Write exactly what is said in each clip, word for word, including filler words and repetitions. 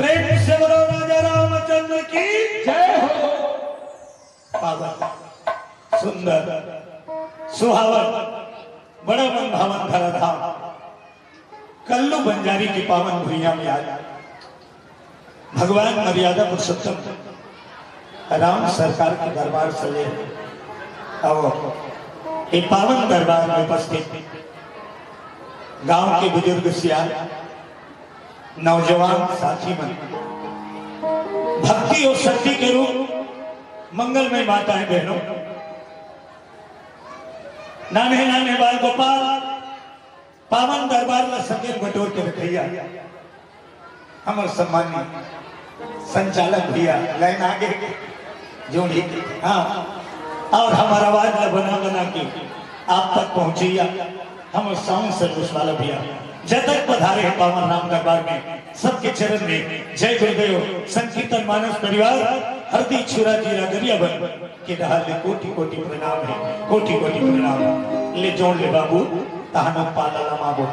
प्रेम से बोलो राजा रामचंद्र की जय हो। पावन, सुंदर, सुहावन, बड़ा मन भावन धरा धाम कल्लू बंजारी की पावन भुइयां में आज भगवान मर्यादा पुरुषोत्तम राम सरकार के दरबार सजे। अब ये पावन दरबार में उपस्थित गांव के बुजुर्ग सियान, नौजवान साथी मन, भक्ति और शक्ति के रूप मंगलमय माताएं बहनों, नान्हे नान्हे बाल गोपाल, पावन दरबार ला सकेल बटोर के रखइया, हमर सम्मानित संचालक भैया, लाइन आगे जोड़ी, हाँ, और हमर आवाज ला बना बना के आप तक पहुंचैया, हमर साउंड सर्विस वाला भैया, जतक पधारे हैं पावन राम दरबार में, सबके चरण में जय गुरुदेव। संकीर्तन मानस परिवार, हरदी छुरा जीरा गरियाबंद के डहर ले कोटि कोटि प्रणाम हे, कोटि कोटि प्रणाम। ले जोड़ ले बाबू, तहानो पाला लमाबो।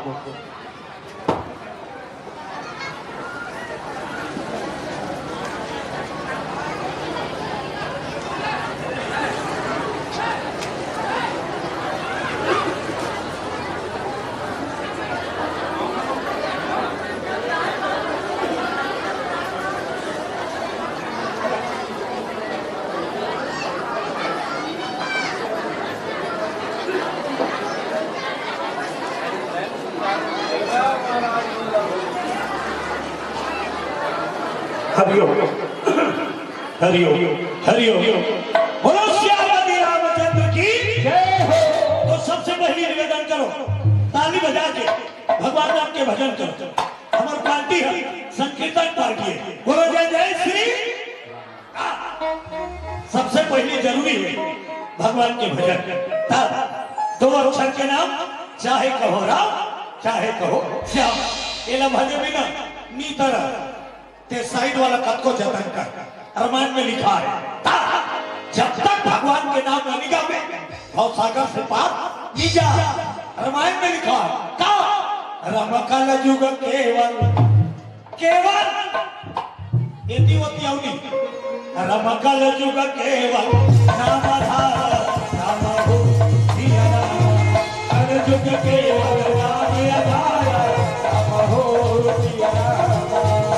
हरिओम, हरिओम, हरिओम। बोलो सियापति रामचंद्र की जय हो। तो सबसे पहले निवेदन करो, ताली बजा के भगवान राम के भजन करो। हमर पार्टी है, संकीर्तन पार्टी है। बोलो जय जय श्री। सबसे पहले जरूरी है भगवान के भजन, तब दो अक्षर के नाम, चाहे कहो राम, चाहे कहो श्याम। एला भजे बिना नी तरह ते साइड वाला कतको जतन कर, रामायण में लिखा है, ता जब तक भगवान के नाम न निगावे, भव सागर से पार नी जा। रामायण में लिखा है, का रमकल जुग केवल, केवल एती ओती अउनी। रमकल जुग केवल नाम आधार, राम हो सिया राम। कल जुग केवल नाम आधार, राम हो सिया राम।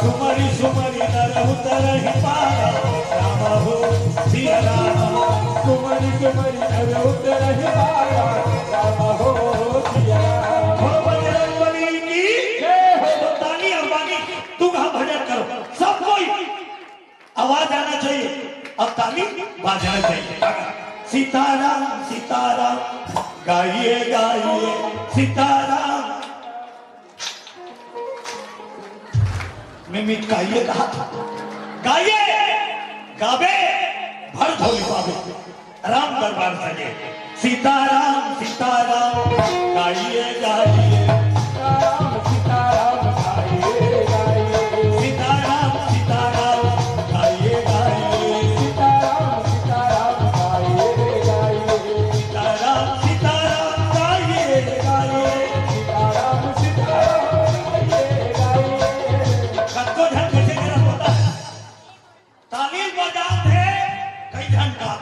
सुमरि सुमरि नर उतरहि पारा, राम हो सिया राम। सुमरि सुमरि नर उतरहि पारा, राम हो सिया राम। बोलो बजरंग बली की जय हो। तो ताली और बानी, तू कहाँ भजन करो, सब कोई आवाज आना चाहिए, अब ताली बाजना चाहिए। सीताराम सीताराम गाइए गाइए, सीताराम। मैं मिटकाइए कहा था, गाइए, गावे, भर झोली पावे, राम दरबार सजे। सीताराम सीताराम गाइए गाइए, सीताराम सीताराम गाइए गाइए, सीताराम सीताराम गाइए गाइए, सीताराम सीताराम गाइए गाइए, सीताराम सीताराम गाइए गाइए, सीताराम सीताराम गाइए गाइए। कतको झन कैसे करत होता है, ताली बजात हे, कई झन गात।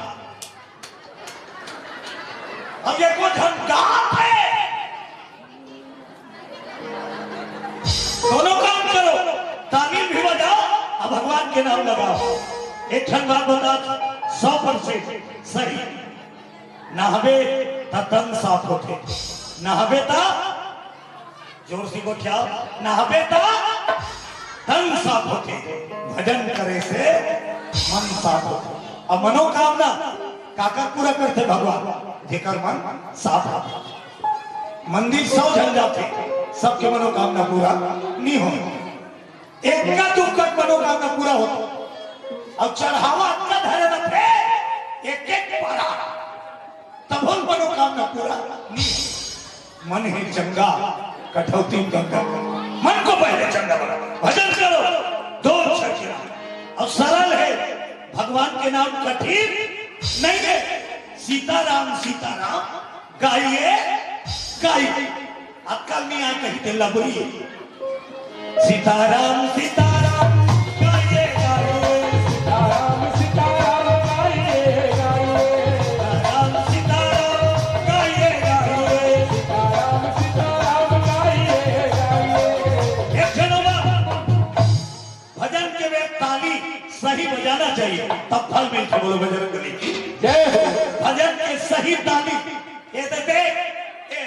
अब ये को झन गात हे, दोनों काम करो, ताली भी बजाओ और भगवान के नाम लगाओ। एक ठन बात बता, सौ परसेंट सही, नहाबे त तन साफ होथे, नहाबे त जोर से गोठियाओ, नहाबे त तन साफ होथे, भजन करे से मन साफ होथे। अब मनोकामना काकर पूरा करथे भगवान? जेकर मन साफ होथे। मंदिर सौ झन जाथे, सबके मनोकामना पूरा नी होय। एक का दुख का मनोकामना पूरा होथे। अब चढ़ावा अतका धरे रथे, एक एक पारा, तभो मनोकामना पूरा नी होय। मन हे चंगा, कठौती गंगा। मन को पहले चंगा बनाओ, भजन करो, दो अक्षर के नाम। और सरल है, भगवान के नाम कठिन नहीं है। सीताराम सीताराम गाइए गाइए, अक्कल नहीं आ कहीं ते लबरी। सीताराम सीताराम बोलो बजरंग बली की। जय हो। भजन के सही ताली। ये दे दे। ये,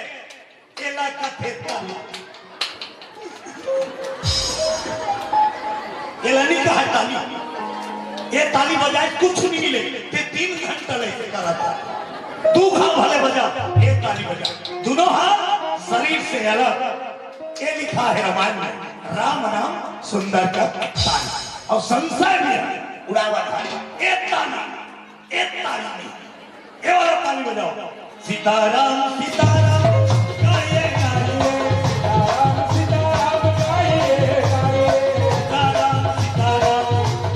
ये ला का थे ताली। ये ला नहीं कहा ताली। ये ताली बजाए कुछ नहीं मिले। ते तीन घंटा ले से करा था। तू खा भले बजा, ये ताली बजा। दोनों हाथ शरीर से अलग। ये लिखा है रामायण में, राम नाम सुंदर का ताली। और संशय भी है, उड़ावा था। ये ताली, ये ताली नहीं। ये वाला ताली बजाओ। सीताराम, सीताराम, गाइए, गाइए। सीताराम, सीताराम, गाइए, गाइए। सीताराम, सीताराम,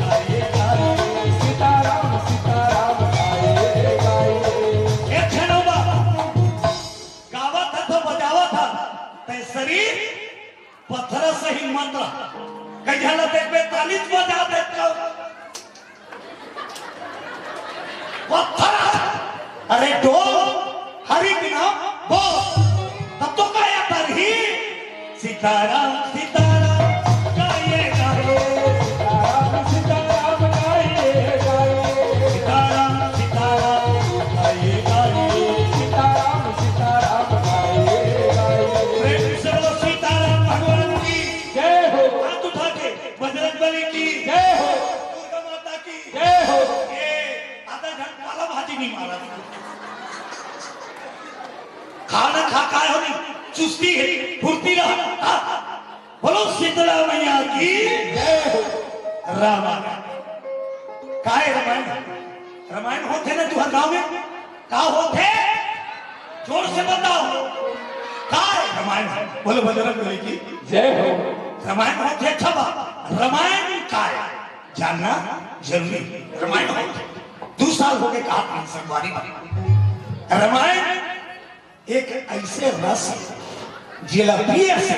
गाइए, गाइए। सीताराम, सीताराम, गाइए, गाइए। एक क्षण होगा। गावा था तो बजावा था, ते शरीर पत्थर सही मत रहा। कहीं झाला देख में तालीच बजा दे तो। पत्थर। अरे डोल, हरि बिना बोल। तब तो काया तरही। सीताराम, सीताराम, गाइए, गाइए। सीताराम, सीताराम, गाइए, गाइए। सीताराम, सीताराम, गाइए, गाइए। सीताराम, सीताराम, गाइए, गाइए। प्रेम से बोलो सीताराम भगवान की जय हो। हाथ उठा के बजरंग बली की जय हो। दुर्गा माता की जय हो। ए, आधा घंटा पाला भाजी नहीं मारा। खाना खा काय हो नहीं, चुस्ती है, फुर्ती रहा। हाँ। बोलो शीतला मैया की जय हो। रामायण। काय रामायण? रामायण होथे ना तुहर गांव में? का होथे? जोर से बताओ। काय रामायण? बोलो बजरंग बली की जय हो। रामायण होथे, अच्छा बा। रामायण काय? जानना जरूरी। रामायण होथे। दू साल हो गए कहा था संगवारी में। रामायण एक ऐसे रस हे, जेला पिए से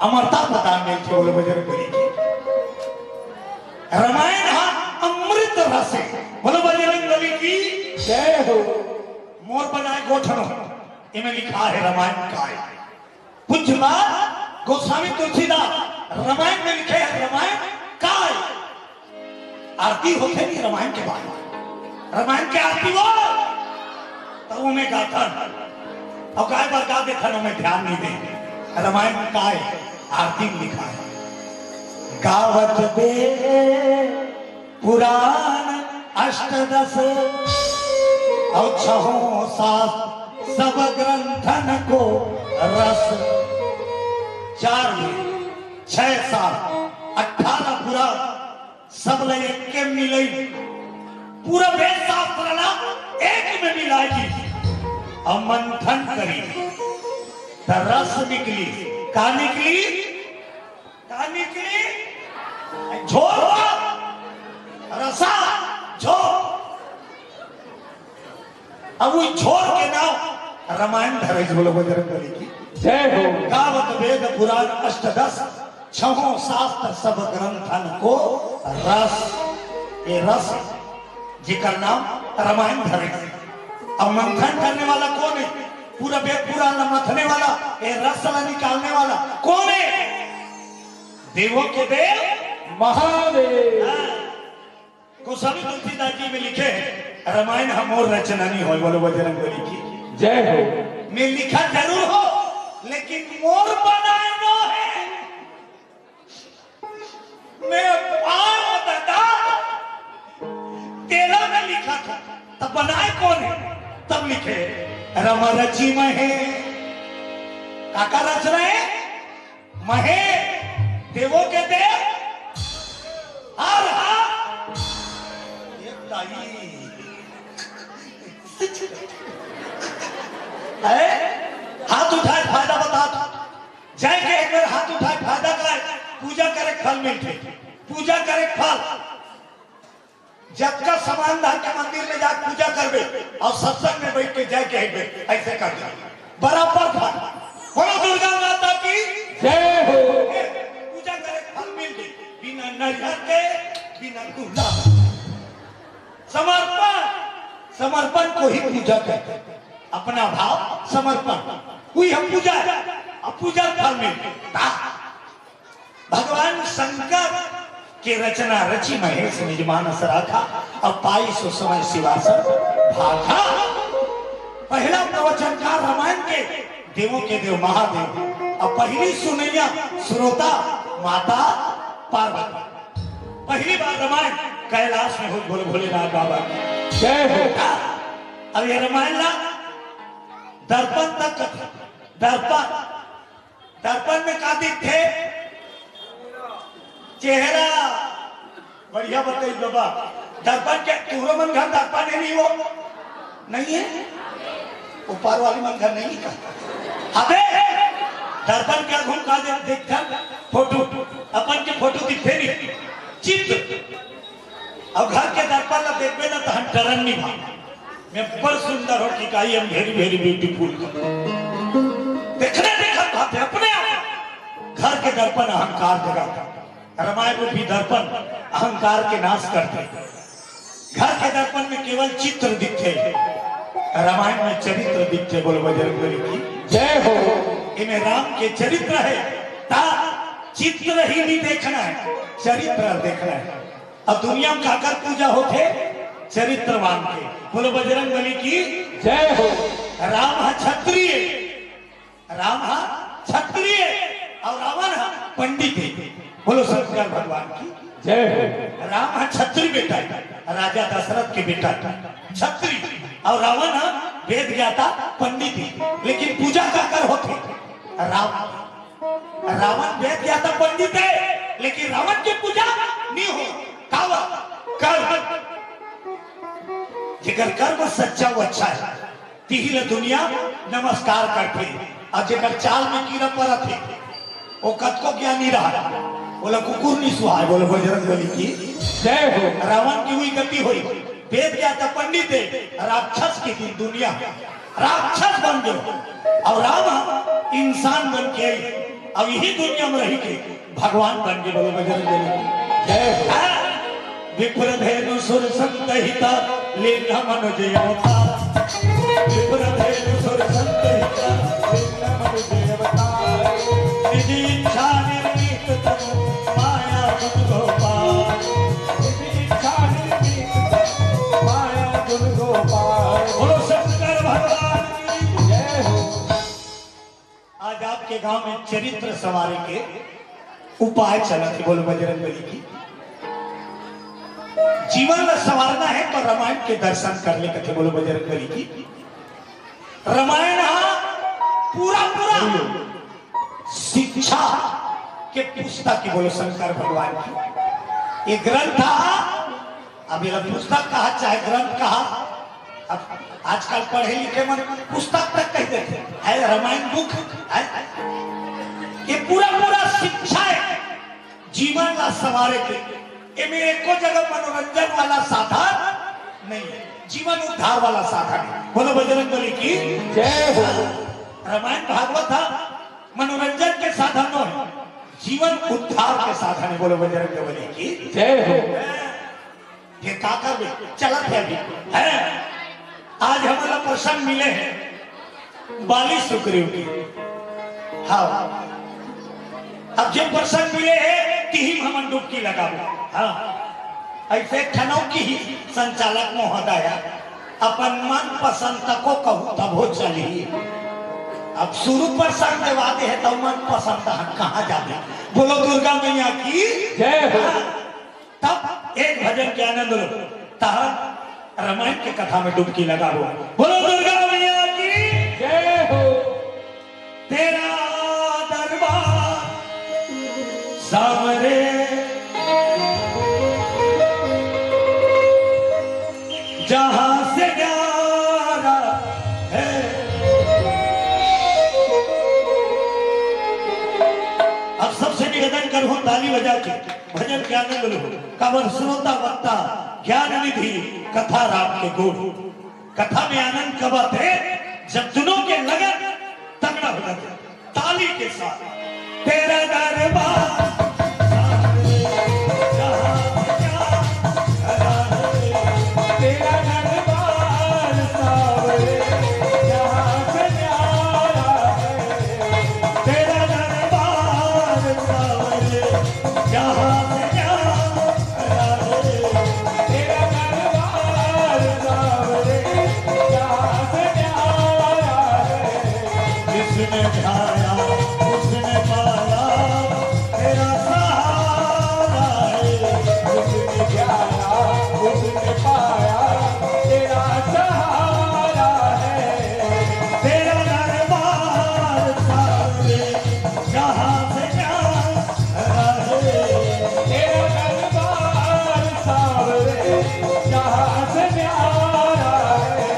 अमरता प्रदान मिलथे। बोलो बजरंग बली की। रामायण हा अमृत रस हे। बोलो बजरंग बली की जय हो। मोर बनाए गोठनो, एमे लिखा है रामायण काय। पूज्य बात गोस्वामी तुलसीदास रामायण में लिखे हैं, रामायण काय। आरती होथे नहीं रामायण के बाद, रामायण के आरती हो, तो ओमे गाथन। अउ काय बर गा देथन, ओमे ध्यान नहीं दे। रामायण काय आरती में लिखा है, गावत वेद पुराण अष्टदश, अउ छहों शास्त्र सब ग्रंथन को रस। चार वेद, छह शास्त्र, अठारह पुराण, सब ल एक के मिलई, पूरा वेद शास्त्र ला एक में मिलाही, अउ मंथन करी, त रस निकली। का निकली? का निकली? झोर बा। रसा, झोर। अब वो झोर के नाम रामायण धरे, बोलो बजरंग बली की जय हो। गावत वेद पुराण अष्टदश, छहों शास्त्र सब ग्रंथन को रस। ये रस, जेकर नाम रामायण धरे। अब मंथन करने वाला कौन है? पूरा वेद पुराण ला मथने वाला, ये रस ला निकालने वाला कौन है? देवों के देव महादेव। हाँ। गोस्वामी तुलसीदास जी में लिखे हैं, रामायण हा मोर रचना नहीं होय, बोलो बजरंग बली की जय हो। मैं लिखा जरूर हो, लेकिन मोर बनाए नो है। मैं पाँव दादा तेरा में लिखा था, तब बनाए कौन है? तब लिखे, रम रचि महे। काका रच रहे हैं? महे, देवों के देव, हर हर। ये ताई। है? हाथ उठाए, फायदा बता। जय के एक बार हाथ उठाए, फायदा का है? पूजा करे के फल मिलते, पूजा करे के फल। जतका सामान धर के मंदिर में जाके पूजा करबे अउ सत्संग में बैठ के जय कहबे, ऐसे कर दे, बराबर फल। बोलो दुर्गा माता की जय हो। पूजा करे फल मिल गई, बिना नरियर के, बिना गुलाब। समर्पण, समर्पण को ही पूजा कहते हैं, अपना भाव समर्पण, वही हम पूजा है। अब पूजा फल मिल गई। भगवान शंकर के रचना रची महेश निज मानस राखा, अब पाई सो समय सिवासन भाखा। पहला प्रवचनकार रामायण के देवों के देव महादेव, अब पहली सुनैया श्रोता माता पार्वती। पहली बार रामायण कैलाश में होत, बोले भोलेनाथ बाबा की। जय हो। अब ये रामायण ला दर्पण तक, दर्पण, दर्पण में का दिखथे? चेहरा। बढ़िया बताई बाबा, दर्पण के, तुहरो मन घर दर्पण हे नहीं वो? नहीं हे? ऊपर वाली मन घर नहीं का? अबे, दर्पण क्या घूम का दे-, देखथन? फोटो, अपन के फोटो दिखथे नहीं, चित्र। अब घर के दर्पण ला देखबे ना, तहन टरन नहीं भाग। मैं बड़ सुंदर हो कि काई, I'm very, very beautiful। देखने देखत भाते अपने आप। घर के दर्पण अहंकार जगाथे। रामायण रूपी दर्पण अहंकार के नाश करथे। घर के दर्पण में केवल चित्र दिखथे, रामायण में चरित्र दिखथे। बोलो बजरंग बली की जय हो। इमे राम के चरित्र हे, ता चित्र ही नहीं देखना हे, चरित्र देखना हे। अब दुनिया में काकर पूजा होथे? चरित्रवान के। बोलो बजरंग बली की जय हो। राम ह क्षत्रिय, राम ह क्षत्रिय अउ रावण ह पंडित हे। बोलो शंकर भगवान की जय हो। राम ह क्षत्रिय बेटा हे, राजा दशरथ के बेटा हे, क्षत्रिय, अउ रावण ह वेद ज्ञाता पंडित हे। लेकिन पूजा काकर होथे? राम। रावण वेद ज्ञाता पंडित हे, लेकिन रावण के पूजा नहीं हो। काबर? कर्म। जेकर कर्म सच्चा, वो अच्छा हे, तिही ला दुनिया नमस्कार करथे। अउ जेकर चाल में कीरा परत हे, वो कतको ज्ञानी रहा, ओला कुकुर नहीं सुहाय। बोलो बजरंग बली की जय हो। रावण की उही गति होई, वेद ज्ञाता पंडित हे, राक्षस के दिन दुनिया राक्षस बन गयो, अउ राम इंसान बन के आई, अउ इही दुनिया में रही के भगवान बन के। बोलो बजरंग बली की जय हो। हाँ। विप्र धेनु सुर संत हिता, लीन्ह मनुज अवतार। विप्र धेनु सुर संत हिता, लीन्ह मनुज अवतार। निज इच्छा निर्मित तनु, माया गुण गोपाल। निज इच्छा निर्मित तनु, माया गुण गोपाल। बोलो शंकर भगवान की जय हो। आज आपके गांव में चरित्र संवारे के उपाय चलत हे। बोलो बजरंग बली की। जीवन ला संवारना हे तो रामायण के दर्शन कर ले, कथे। बोलो बजरंग बली की। रामायण हा पूरा पूरा शिक्षा के पुस्तक हे। बोलो शंकर भगवान की। ये ग्रंथ हा, अब ये पुस्तक कहा चाहे ग्रंथ कहा, अब आजकल पढ़े लिखे मन पुस्तक तक कह देथे, हे रामायण बुक, हे। ये पूरा पूरा शिक्षा हे जीवन ला संवारे के। एमे एको जगह मनोरंजन वाला साधन नहीं हे, जीवन उद्धार वाला साधन हे। बोलो बजरंग बली की जय हो। रामायण भागवत हा मनोरंजन के साधन नोहे, जीवन उद्धार के साधन हे। बोलो बजरंग बली की जय हो। ये का करबे? चलत हे अभी। हे? आज हमन ला प्रसंग मिले हे बाली सुग्रीव के। हाँ। अब जे प्रसंग मिले हे, तिही में हमन डुबकी लगाबो। हाँ। अइसे ठनौकी ही संचालक महोदय, अपन मनपसंद तको कहूँ तभो चलही। अब शुरू प्रसंग देवा दे हे, त मनपसंद हम कहाँ जाबे? बोलो दुर्गा मैया की जय हो। हाँ। तब एक भजन के आनंद लो, तहन रामायण के कथा में डुबकी लगाबो। बोलो दुर्गा मैया की जय हो। तेरा दरबार सांवरे, जहां से न्यारा है। अब सबसे निवेदन करूं, ताली बजा के भजन के आनंद लो। काबर श्रोता वक्ता ज्ञान निधि कथा राम के गुण। कथा में आनंद कब आथे? जब दुनों के लगन तगड़ा हो जाथे। ताली के साथ। तेरा दरबार सामने, जहाँ से न्यारा है। तेरा दरबार सामने, जहाँ से न्यारा है। तेरा दरबार सामने, जहाँ से न्यारा उसने ध्याया, उसने पाया, तेरा सहारा है। उसने ध्याया, उसने पाया, तेरा सहारा है। तेरा दरबार सामने, जहाँ से न्यारा है। तेरा दरबार सामने, जहाँ से न्यारा है।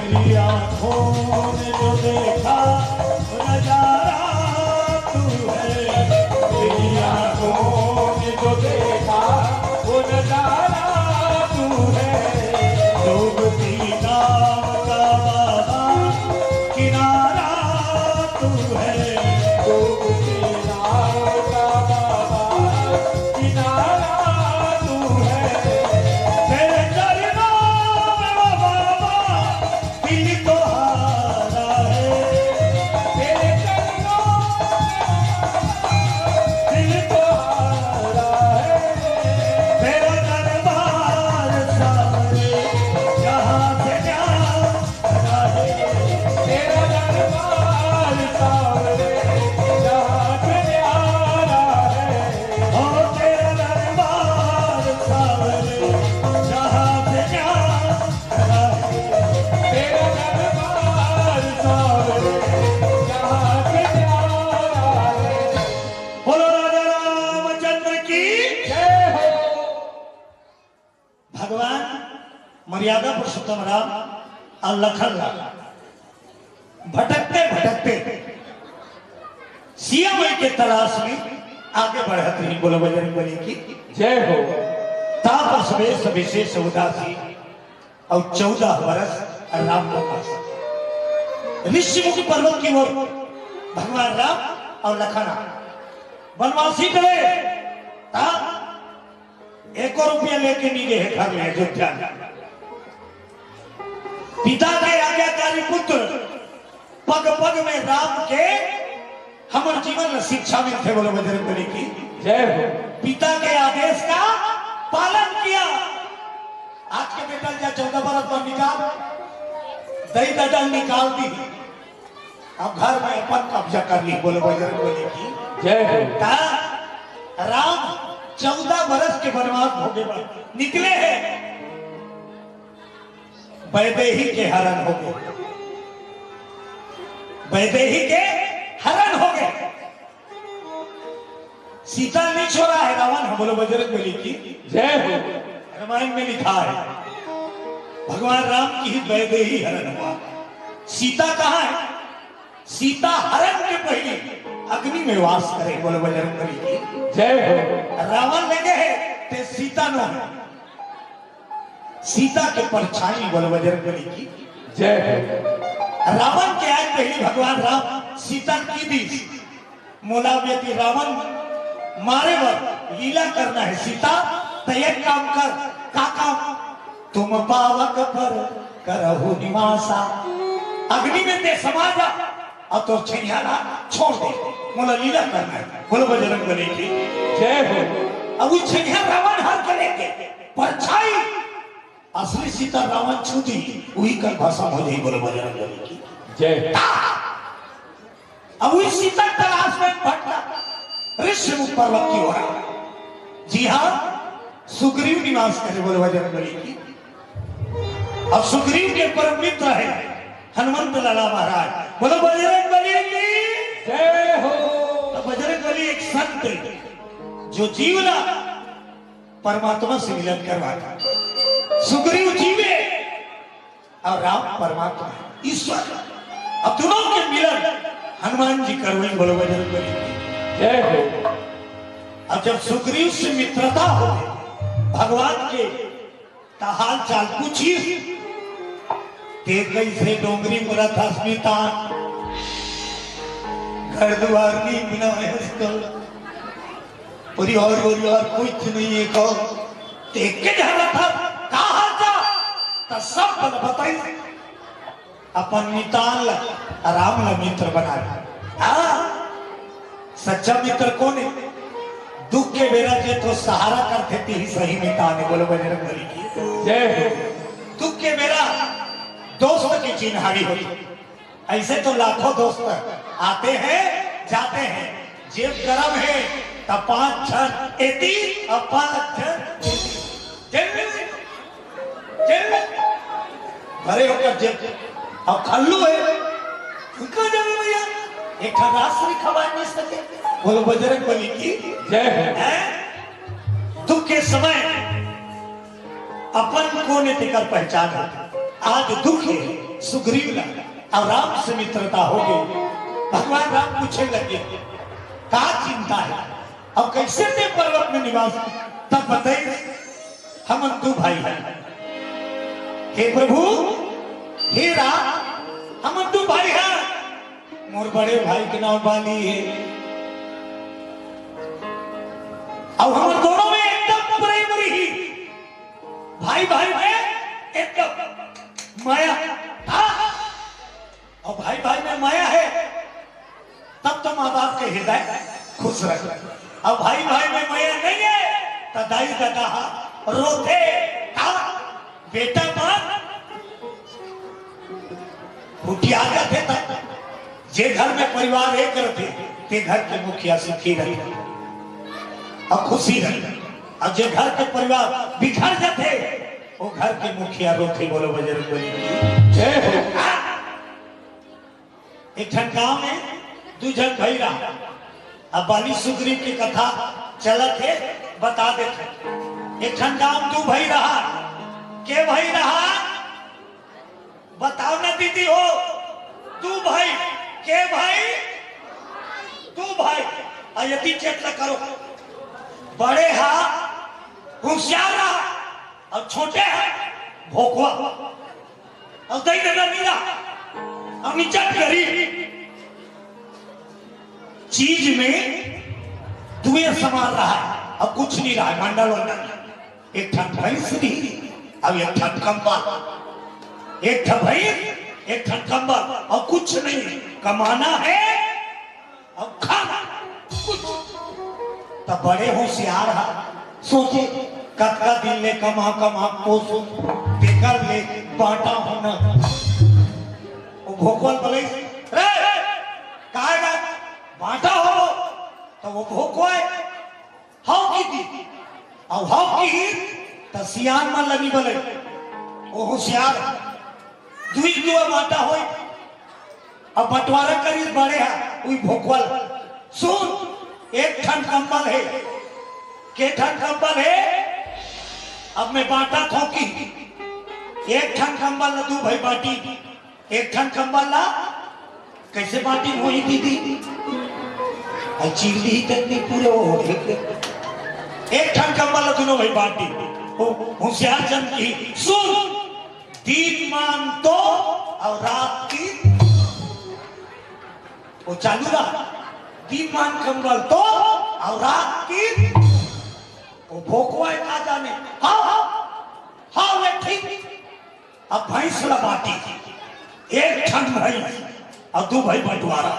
मेरी आंखों ने जो देखा, वो नजारा तू है। मेरी आंखों ने जो देखा, वो नजारा तू है। डूबती नाव का बाबा, किनारा तू है। डूबती नाव का बाबा, किनारा तू है। तेरे चरणों में वो बाबा, दिल तो हारा है। तेरे चरणों में वो बाबा, दिल तो हारा है। तेरा दरबार सामने, जहाँ से न्यारा है। तेरा दरबार सामने, जहाँ से न्यारा है। ओ तेरा दरबार सामने, जहाँ से न्यारा है। तेरा दरबार सामने, जहाँ से न्यारा है। बोलो राजा रामचंद्र की जय हो। भगवान मर्यादा पुरुषोत्तम राम अउ लखन लाल भटकते भटकते सियावल के तलाश में आगे बढ़त रहिन। बोलो बजरंग बली की जय हो। तापस वेश विशेष उदासी अउ चौदह बरस राम वनवास। ऋषिमुख पर्वत की ओर भगवान राम अउ लखन वनवासी चले। ता एको रुपया लेके नइ गे हे घर में अयोध्या में। पिता के आज्ञाकारी पुत्र पग पग में राम के हमर जीवन में शिक्षा मिलथे। बोलो बजरंग बली की जय हो। पिता के आदेश का पालन किया। आज के बेटा जा चौदह बरस पर निकाल, दई ददा निकाल दी। अब घर में अपन कब्जा कर ली। बोलो बजरंग बली की जय हो। ता राम चौदह बरस के वनवास भोगे बर निकले हे, वैदेही के हरण होगे, वैदेही के हरण होगे। सीता नइ छोड़ा हे रावण ह। बोलो बजरंग बली की जय हो। रामायण में लिखा हे, भगवान राम की ही वैदेही हरण हुआ। सीता कहाँ हे? सीता हरण के पहले अग्नि में वास करे। बोलो बजरंग बली की जय हो। रावण लेगे हे ते सीता नो हे, सीता के परछाई। बोलो बजरंग बली की जय हो। रावण के आय पहली भगवान राम सीता ल कहि दिस, मोला यदि रावण मारे बर लीला करना हे सीता, त एक काम कर। का काम? तुम पावक पर करहु निवासा। अग्नि में ते समा जा अउ तोर छइहां ला छोड़ दे, मोला लीला करना हे। बोलो बजरंग बली की जय हो। अब उ छइहां रावण हर के लेगे परछाई, असली सीता रावण छू दिही, उही कन भसम हो जाही। बोलो बजरंग बली की जय। ता अब वही सीता तलाश में भटका ऋषिमुख पर्वत की ओर। जी हाँ, सुग्रीव निवास करे, बोलो बजरंग बली की। अब सुग्रीव के परम मित्र है हनुमंत लाला महाराज, बोलो बजरंग बली की। जय हो। तो बजरंग बली एक संत है जो जीवला परमात्मा से मिलन करवाता। सुग्रीव जीवे और राम परमात्मा है, ईश्वर। अब दोनों के मिलन हनुमान जी करवाई, बोलो बजरंग बली की। जय हो। अब जब सुग्रीव से मित्रता हो भगवान के, त हाल चाल पूछिस। ते कैसे डोंगरी मुरा था स्मितान, घर दुआर नहीं बनाए उसको, परिवार वरिवार कुछ नहीं है कहो। ते के घर था, कहा था, त सब बल बताई। अपन मितान ला, राम ला मित्र बना ले। हाँ, सच्चा मित्र कोन है? दुख के बेरा जे तो सहारा करथे, तेही सही मितान है। बोलो बजरंग बली की। जय हो। दुख के बेरा दोस्त की चिन्हारी होती। ऐसे तो लाखों दोस्त आते हैं, जाते हैं। जेब गरम है, त पांच झन एती और पांच झन एती। जेब में, जेब में भरे होकर जेब। अब खल्लू है, उनका जब भैया एक ठन रास नहीं खवाए नहीं सके। बोलो बजरंग बली की। जय हो। हैं? दुख के समय अपन कोन ए तेकर पहचान होथे। आज दुख है सुग्रीव ला, अब राम से मित्रता हो गई। भगवान राम पूछे लगे, का चिंता है? अब कैसे ते पर्वत में निवास? तब बताई, हमन दू भाई हैं। हे प्रभु, हे राम, हमन दू भाई हैं। मोर बड़े भाई के नाम बाली है। अब हमर दोनों में एकदम प्रेम रही, भाई भाई में एकदम माया। हाँ, और भाई भाई में माया है, तब तो माँ बाप के हृदय खुश रहे। अब भाई भाई में माया नहीं है, तो दाई दादा रोथे, का बेटा माँ फुटिया जाथे। तब जे घर में परिवार एक रथे, ते घर के मुखिया सुखी रहे और खुशी रहे, और जे घर के परिवार बिखर जाथे, वो घर के मुखिया रोथे। बोलो बजरंग बली की। जय हो। एक ठन गांव में दू झन भाई रहा। अब बाली सुग्रीव की कथा चलत है, बता देथे। एक ठन गांव दू भाई रहा। के भाई रहा? बताओ ना दीदी हो, दू भाई। के भाई? दू भाई। अयती चेत करो, बड़े हा होशियार रहा और छोटे हा भोकवा। अउ दई ददा मीरा, अउ निचट गरीब। चीज में दुए समान रहा, अब कुछ नहीं रहा, मंडल वंडल। एक ठन भैंस रही, अब एक ठन कंबल, एक ठन भैंस, एक ठन कंबल, और कुछ नहीं। कमाना है अब खाना कुछ। तब बड़े होशियार हा, सोचे, कतका दिन ले कमा कमा पोसो, तेकर ले बांटा होना। वो भोकवल बोले, रे, काय बात? बांटा हो। तो वो भोकवाए, हाँ की दी। अब हाँ की ही, त सियान मन लगी बोले, वो होशियार, दुई दुआ बांटा होई। अब बंटवारा करिस बड़े हा, उई भोकवल। सुन, एक ठन कंबल है, के ठन कंबल है, अब मैं बांटा थों की, एक ठन कंबल ला दू भाई बांटी, एक ठन कंबल ला कैसे बांटी होई दीदी? आई चीर दी ही तक नहीं पूरे हो। एक ठन कंबल ला दोनों भाई बांटी। वो होशियार जन की सुन, दिन मान तो और रात की वो चालू रहा। दिन मान कंबल तो और रात की वो भोकवाए का जाने। हाँ, हाँ, हाँ, वे ठीक। अब भैंस ला बांटी, एक ठन भैंस और दू भाई बंटवारा।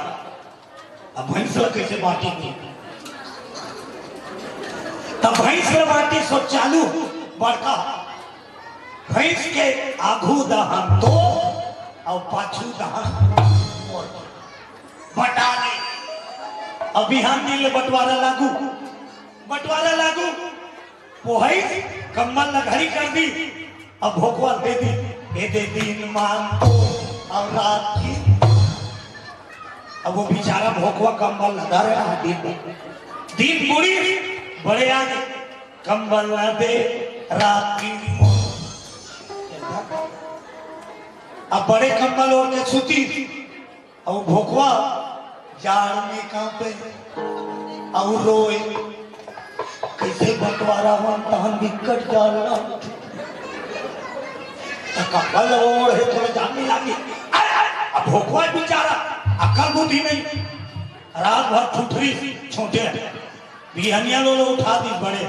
अब भैंस ला कैसे बांटी थी? तब भैंस ला बांटी सो चालू बड़का भैंस के आघू दहन तो और पाछू दहन मोर। बटा ले, अब बिहान दिन ले बंटवारा लागू, बंटवारा लागू। पोहई कम्बल ल घरी कर दी, अब भोकवा दे दी, ए दे दिन मान तो और रात की। अब वो बेचारा भोकवा कम्बल ल धरे रहा दिन, दिन बुड़ी बड़े आगे, कम्बल न दे रात की। अब बड़े कम्बल ओढ़ के सूती, अउ भोकवा जाड़ में कांपे अउ रोए। कइसे बंटवारा होन तहन बिकट जाड़ लागथे। त कम्बल ओढ़े थोड़ा जाड़ नइ लागे। अरे, अरे, अब भोकवा बेचारा अक्कल बुद्धि नहीं, रात भर ठुठरी छोटे। बिहनिया लो लो उठा दी बड़े,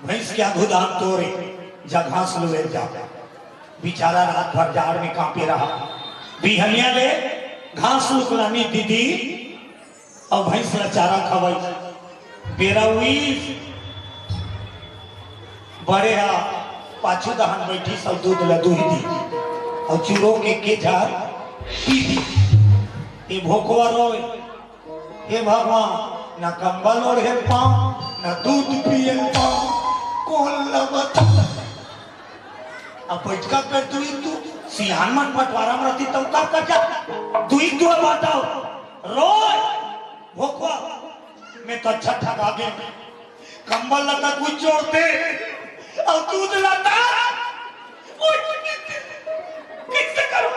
भैंस के आघू दान तोरे, जा घास लुए जा। बेचारा रात भर जाड़ में कांपे रहा। बिहनिया ले घास लुकलानी दीदी अउ भैंस ला चारा खवाई। बेरा हुई, बड़े हा पाछू दहन बैठी सब दूध ला दूही दी अउ चूरो के के झार पी दी। ए भोकवा रोए, हे भगवान, न कम्बल ओढ़े पाऊं, न दूध पिए पाऊं, कौन ला बताऊं? अब बैठका कर दुई दू, सियान मन बंटवारा में रहती तब का कर जा? दुई दू बताओ, रोए, भोकवा, मैं तो अच्छा ठगा गया। कम्बल लता कुछ जोड़ते, और दूध लता कुछ पीते। कैसे करो?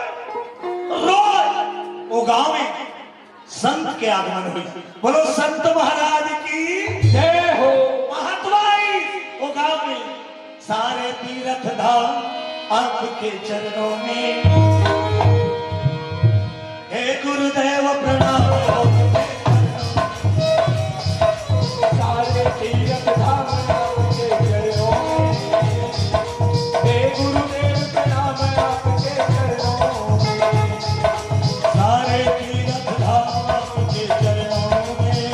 रोए, वो गांव में संत के आगमन हुई। बोलो संत महाराज की जय हो। महात्मा आई वो गांव में, सारे तीर्थ धाम आपके चरणों में। हे गुरुदेव प्रणाम। सारे तीर्थ धाम आपके चरणों में। हे गुरुदेव प्रणाम आपके चरणों में। सारे तीर्थ धाम आपके चरणों में।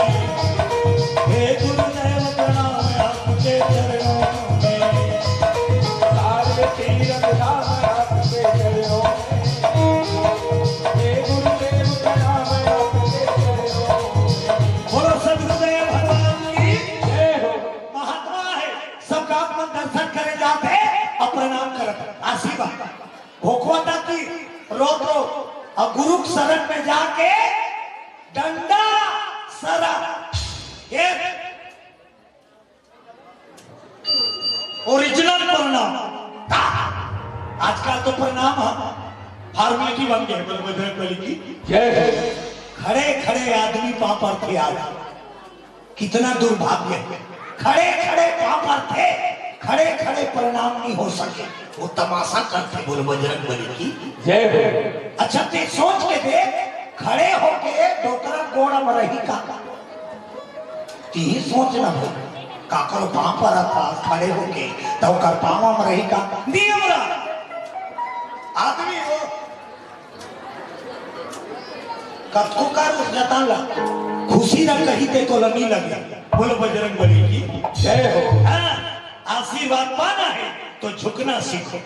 हे गुरुदेव प्रणाम आपके चरणों में। सारे तीर्थ धाम आपके चरणों में। हे गुरुदेव प्रणाम आपके चरणों में। बोलो सदगुरुदेव भगवान की जय हो। महात्मा है, सबका अपन दर्शन करे जाते और प्रणाम करत आशीर्वाद। भोकवा ता की रोत रोत और गुरु के शरण में जाके डंडा सरा, ये ओरिजिनल प्रणाम। आजकल तो प्रणाम है, फॉर्मेलिटी बन गए। बोलो बजरंग बली की जय हो। खड़े खड़े आदमी पांव परथे आज। कितना दुर्भाग्य है। खड़े खड़े पांव परथे, खड़े खड़े प्रणाम नहीं हो सके, वो तमाशा करथे। बोलो बजरंग बली की जय हो। अच्छा, ते सोच के देख, खड़े होके डोकरा गोड़ म रही का? तिही सोच ना भाई, काकरो पांव परत हा खड़े होके, त ओकर पांव म रही का? नियम ला। आदमी हो, कतको कर उस जतन ला, खुशी ला कही ते तोला नी लगे। बोलो बजरंग बली की जय हो। हाँ, आशीर्वाद पाना है तो झुकना सीखो।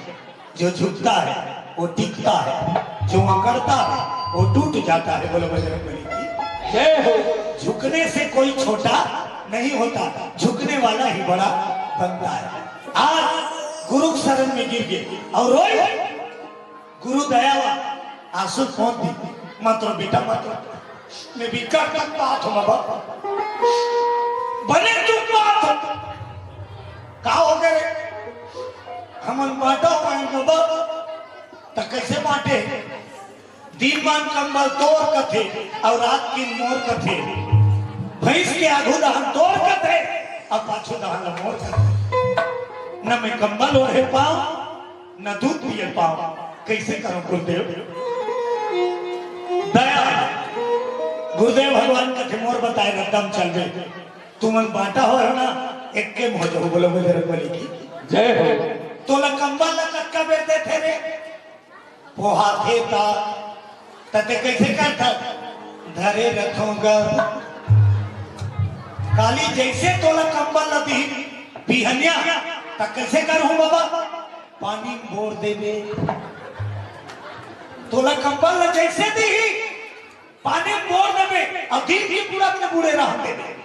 जो झुकता है वो टिकता है, जो अकड़ता है वो टूट जाता है। बोलो बजरंग बली की जय हो। झुकने से कोई छोटा नहीं होता, झुकने वाला ही बड़ा बनता है। आज गुरु के शरण में गिर गए और रोए, गुरु दयावा आंसू पोंछ दी। मत रो बेटा, मत रो। मैं बिकट दुख पात हूँ बाबा, बने दुख पात हूँ। का हो गए रे? हमन बांटा हुआ है बाबा, त कैसे बांटे? दिन मान कम्बल तोर कथे, और रात की मोर कथे। भैंस के आघू दहन तोर कथे, और पाछू दहन मोर कथे। न मैं कम्बल ओढ़े पाऊं, न दूध पिए पाऊं, कैसे करूं गुरुदेव? दया। गुरुदेव भगवान कथे मोर बताए रद्दम चलबे। तुमन बांटा हो ना, एक के मोह जो बोलो बजरंग बली की जय हो। तोला कम्बल ला कतका बेर देथे रे? पोहाथे ता, त ते कैसे करथा? धरे रथों गा। काली जैसे तोला कम्बल ला दी, बिहनिया, त कैसे करहूं बाबा? पानी बोर देबे। तोला कम्बल ला जैसे दी, पानी बोर देबे, अउ दिन के पूरा के बूड़े रह देबे,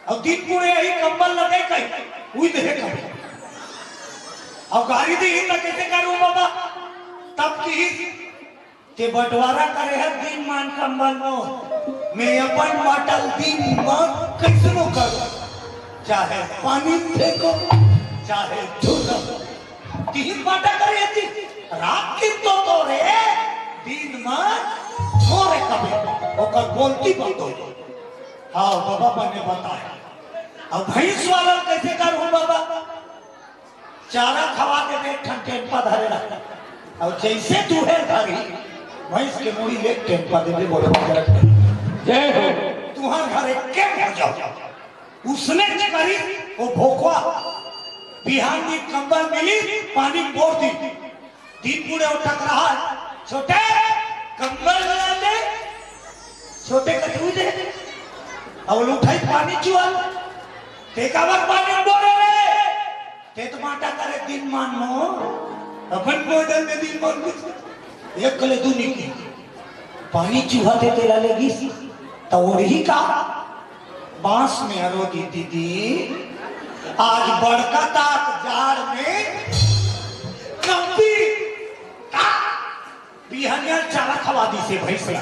अउ दिन बूड़े यही कंबल लगे कहीं, उई देहे कभी। अउ गारी देही त कैसे करूं बाबा? तब की ते बंटवारा करे है दिन मान कंबल नो, मैं अपन बाटल दिन मान कैसनो करूं, चाहे पानी में फेंको, चाहे झूलो। तिही बाटा करे थी, रात की तो तोरे, दिन मान मोरे कबे, ओकर बोलती बंद हो। हाँ, बाबा बने बताए। अब भैंस वाला कैसे करूं बाबा? चारा खवा के दे, एक ठन टेम्पा धरे रह। अउ जैसे तू है धरी, भैंस के मुड़ी ले टेम्पा देबे, बोले बजरंग बली। जय हो। तुहार घर एक के हो जाओ। उसने करी, वो भोकवा। बिहान दिन कंबल मिली, पानी बोर दी। दिन बूड़े उठक रहा है, "छोटे, कंबल ला दे।" छोटे कथू दे। अब उठाई पानी चुआ। ते काबर पानी बोरे रे? ते तो माटा करे दिन मान मो। अपन बोझल में दिन मान कुछ। एक कले दूनी की। पानी चुहा ते तेला लेगिस। त ओढ़ी का? बांस में हरो दी दीदी। आज बड़का तात जाड़ में कंपी। का? बिहनिया चारा खवा दिसे भैंस ला।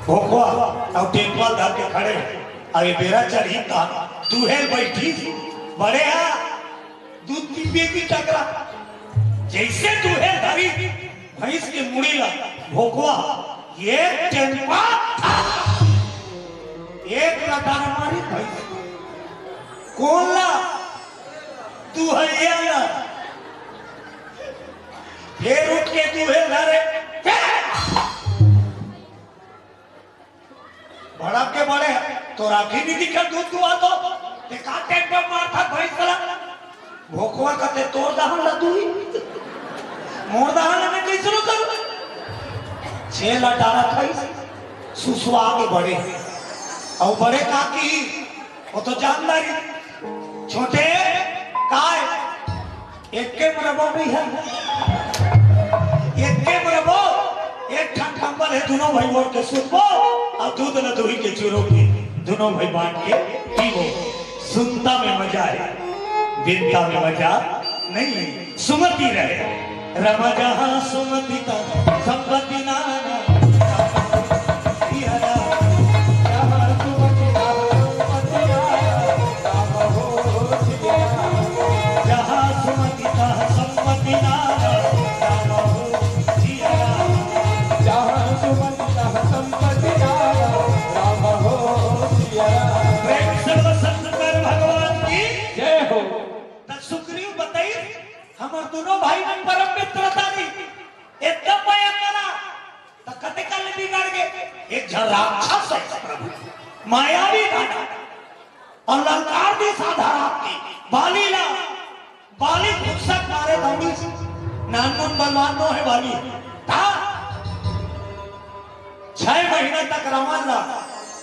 भोकवा, अउ टेम्पल धर के खड़े। अरे बेरा चढ़ी ता, दूहे बैठी, बड़े हा, दूध पी पी की टकरा। जैसे दूहे धरी, भैंस के मुड़ी ला, भोकवा, ये टेम्पा, एक लटार मारी भैंस। कौन ला? दुहैया ला। फेर उठ के दूहे धरे, फेर भड़क के बड़े, "तोर आँखी नहीं दिखत दूध दुहा तो? ते का टेम्पो मारथा भैंस ला?" भोकवा कथे, "तोर दहन ला दूही, मोर दहन ला मैं कैसे करूँ?" छे लटारा खाई, सुसुआ के बड़े, अउ बड़े का की, वो तो जानदारी। छोटे, काय? एके मरबो नहीं है। एके मरबो, एक ठन कंबल है, दोनों भाई ओढ़ के सुतबो, अउ दूध न दूही के चूरो के, दोनों भाई बांट के पीबो। सुनता में मजा है, बिनता में मजा नहीं है। सुमति रहे। रमा जहाँ सुमति तहाँ संपत्ति नाना। जहाँ सुमति तहाँ संपत्ति नाना। जहाँ सुमति तहाँ संपत्ति नाना। प्रेम से बोलो शंकर भगवान की जय हो। त सुग्रीव बताई, हमर दोनों भाई मन परम मित्र तारी, एकदम मया करा, त कते कल बिगड़ गे। एक झन राक्षस है प्रभु, मायावी दानव, अउ ललकार दिस आधा रात के, बाली ला, बाली फुरसत मारे दौड़ी, नानमुन बलवान नो है बाली, ता छह महीना तक रावण ला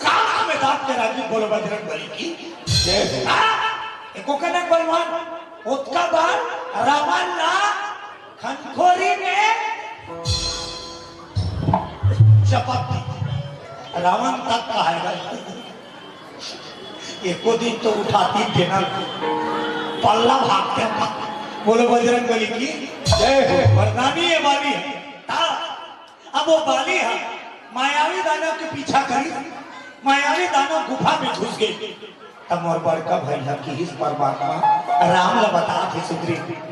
काख में दाब के राखी। बोलो बजरंग बली की जय हो। हाँ, एको कनक बलवान, ओतका बार रावण ला खनखोरी में चपक दी। रावण तक का है भाई? एको दिन तो उठाती थे ना, पल्ला भागते था। बोलो बजरंग बली की जय हो। वरदानी ये बाली है। ता अब वो बाली ह मायावी दानव के पीछा करी, मायावी दानव गुफा में घुस गे। त मोर बड़का भाई ह किहिस परमात्मा राम ल बतात हे सुग्रीव,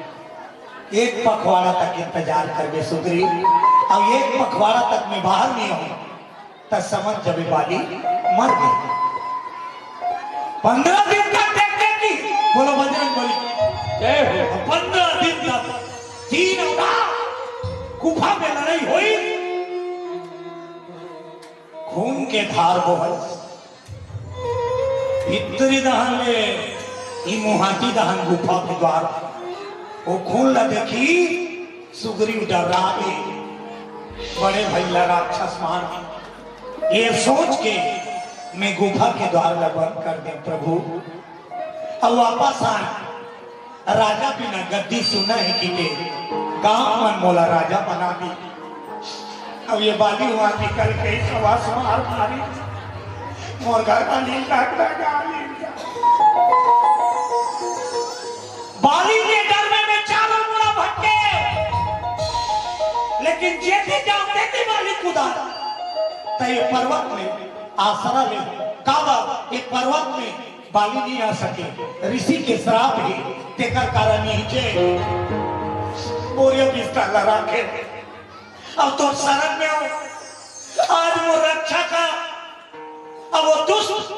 एक पखवाड़ा तक इंतजार करबे सुग्रीव, अउ एक पखवाड़ा तक मैं बाहर नहीं आऊं त समझ जबे बाली मर गे। पंद्रह दिन तक देख देख की, बोलो बजरंग बली। जय हो। पंद्रह दिन तक दिन अउ रात गुफा में लड़ाई होई, खून के धार बोहल। भीतरी दहन ले, ई मुहाटी दहन गुफा के द्वार, वो खून ला देखी, सुग्रीव डर्रागे, बड़े भई ला राक्षस मान के। ये सोच के मैं गुफा के द्वार ला बंद कर देंव प्रभु। अब वापस आए, राजा बिना गद्दी सुना है कि के गांव मन मोला राजा बना दी। अब ये बाली हुआ निकल गई, सवा सवार मारी। मोर घर वाली लग लगा ली। बाली के डर में मैं चारों मुड़ा भटके, लेकिन जेती जाओ तेती बाली कुदा। त ये पर्वत में आसरा ले, काबर ये पर्वत में बाली नहीं आ सके, ऋषि के श्राप हे, तेकर कारण नहीं जे बोरिया बिस्तर ला राखे। अब तोर शरण में हो, आज मोर रक्षा कर। अब वो दुष्ट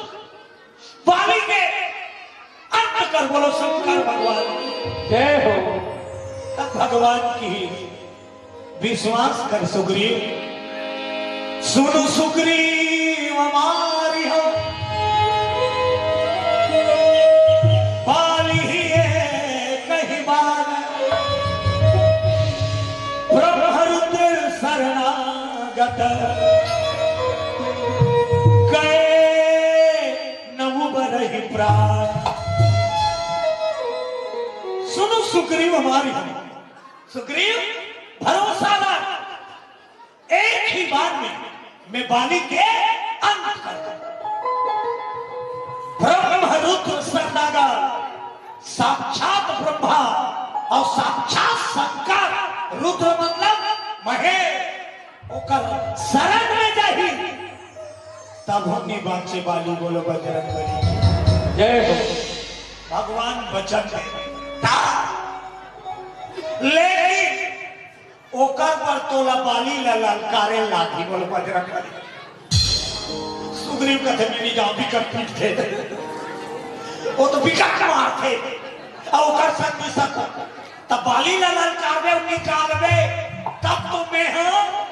बाली के अंत कर, बोलो शंकर भगवान की। जय हो। तब भगवान की विश्वास कर सुग्रीव। सुन सुग्रीव मारिहु बाली ही एक ही बार, ब्रह्मरुद्र शरणागत गए नव बरहि प्राण। सुन सुग्रीव मारिहु। सुग्रीव, भरोसा रख, एक ही बार में मैं बाली के अंत कर दूं। ब्रह्म रुद्र शरणागत, साक्षात ब्रह्मा और साक्षात शंकर। रुद्र मतलब महेश, ओकर शरण में जाही, तब हम नहीं बांचे बाली। बोलो बजरंग बली की जय हो। भगवान वचन देता, लेकिन ओकर बर तोला बाली ला ललकारे लागही। बोलो बजरंग बली। सुग्रीव कथे, "मैं नहीं जाऊं, बिकट पीट थे।" वो तो बिकट मार थे। और ओकर संग भी सको। तब बाली ला ललकारबे, निकालबे, तब तो मैं हूं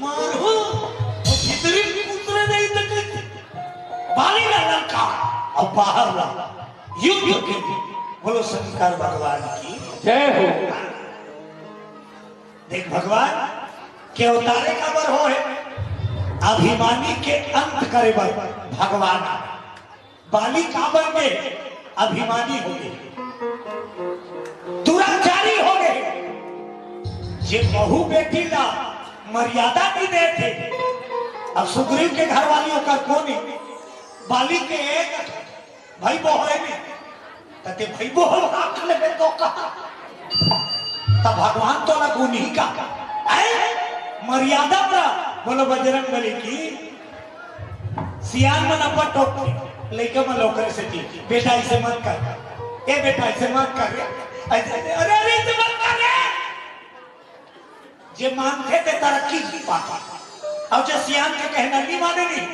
मारहूं, और भीतरी उतरे नहीं तो कैसे? बाली ला ललकार, और बाहर ला युद्ध के लिए। बोलो शंकर भगवान की जय हो। देख भगवान के अवतारे काबर हो हे, अभिमानी के अंत करे बर भगवान। बाली काबर के अभिमानी हो गए, दुराचारी हो गए, जे बहू बेटी ला मर्यादा नहीं देते। अब सुग्रीव के घरवाली ओकर कोन हे? बाली के एक भाई बहू हे नहीं, त ते भाई बहू राख लेबे तो कहा। त भगवान तोला गुनही का, ऐ मर्यादा बरा। बोलो बजरंग बली की। सियान मन अब्बड़ टोकथे, लइका मन ओकरे सेती, "बेटा, ऐसे मत कर, ए बेटा, ऐसे मत कर रे, ऐसे, अरे, अरे, ऐसे मत कर रे।" जे मानथे ते तरक्की पाथे, और जे सियान के कहना नहीं माने नहीं,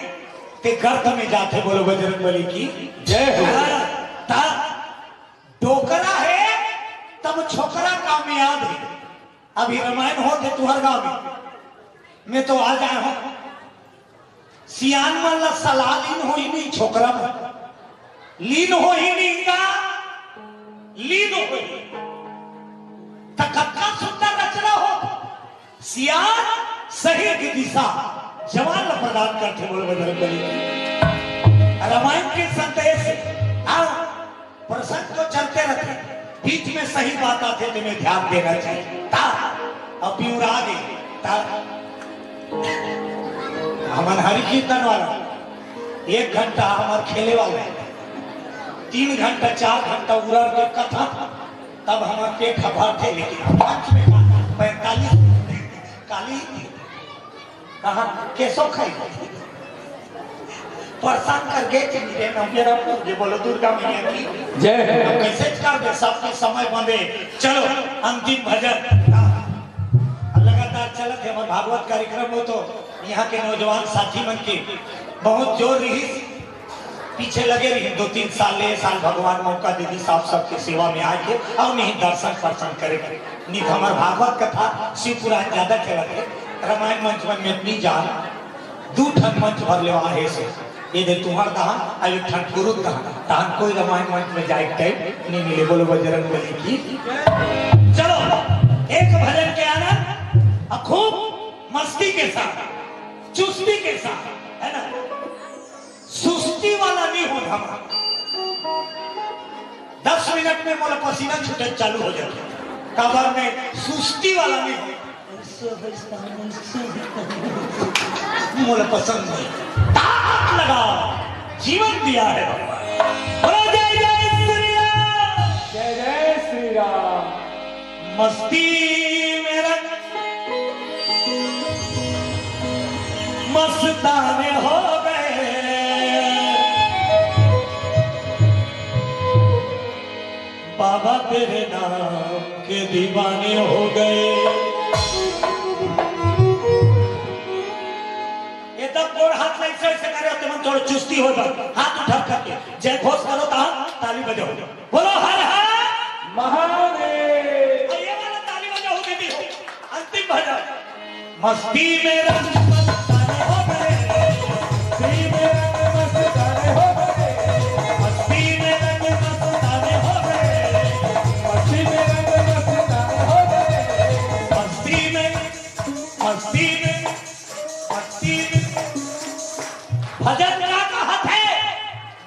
ते गर्त में जाथे। बोलो बजरंग बली की जय हो। हाँ, ता डोकरा हे, तब छोकरा कामयाब हे। अभी रामायण होथे तुहर गांव में, मैं तो आ जाए हूं। सियान मन ला सलाह लीन होही नहीं, छोकरा मन लीन होही नहीं का? लीन होही। त कतका सुंदर रचना हो। सियान सही दिशा जवान ला प्रदान करथे। बोलो बजरंग बली की। रामायण के संदेश, हाँ, प्रसंग तो चलते रहते, बीच में सही बात आथे, तेमे ध्यान देना चाहिए। ता, अब पिउरा दे, ता, हमन हरि कीर्तन वाला, एक घंटा हमर खेले वाला हे, तीन घंटा, चार घंटा उरर के कथा, तब हमर पेट ह भरथे, लेकिन हम मंच में का पैंतालीस काली कहा केसो खाई। परेशान कर गए थे मेरे नौकरा पूर जे बोलो दुर्गा मैया की जय हो। अब कैसे कर दे, सबके समय बंदे। चलो, अंतिम भजन। अब लगातार चलत हे हमर भागवत कार्यक्रम हो, तो यहाँ के नौजवान साथी मन के बहुत जोर रही, पीछे लगे रही। दो तीन साल, ले साल भगवान मौका दे दिस आप सबके सेवा में आए के, और नहीं दर्शन पर्शन करे के। नहीं तो हमर भागवत कथा शिव पुराण ज्यादा चलत हे, रामायण मंच मन में नहीं जा। दू ठन मंच भर लेवा हे से, ये दे तुहर दहन, अब एक ठन गुरु दहन, तहन कोई रामायण मंच में जाए के टाइम नहीं मिले। बोलो बजरंग बली की। चलो, एक भजन के आनंद, अब खूब मस्ती के साथ, चुस्ती के साथ, है ना, सुस्ती वाला नहीं हो धमा। दस मिनट में मोला पसीना छूटे चालू हो जाए, काबर में सुस्ती वाला नहीं हो। मोला पसंद नहीं। ताकत लगा, जीवन दिया है भगवान। बोलो जय जय श्री राम। जय जय श्री राम। मस्ती में रंग मस्ताने हो गए, बाबा तेरे नाम के दीवाने हो गए। ये तब गोड़ हाथ ला ऐसे ऐसे करे होते मन थोड़ा चुस्ती हो जाओ, हाथ उठा करके जय घोष करो, ता ताली बजाओ, बोलो हर हर महादेव। ये वाला ताली बजाओ दीदी, अंतिम भजन। मस्ती में रंग मस्ताने हो गए, मस्ती में रंग मस्ताने हो गए, मस्ती में रंग मस्ताने हो गए, मस्ती में रंग मस्ताने हो गए, मस्ती में, मस्ती में, मस्ती में। भजन का कहत है,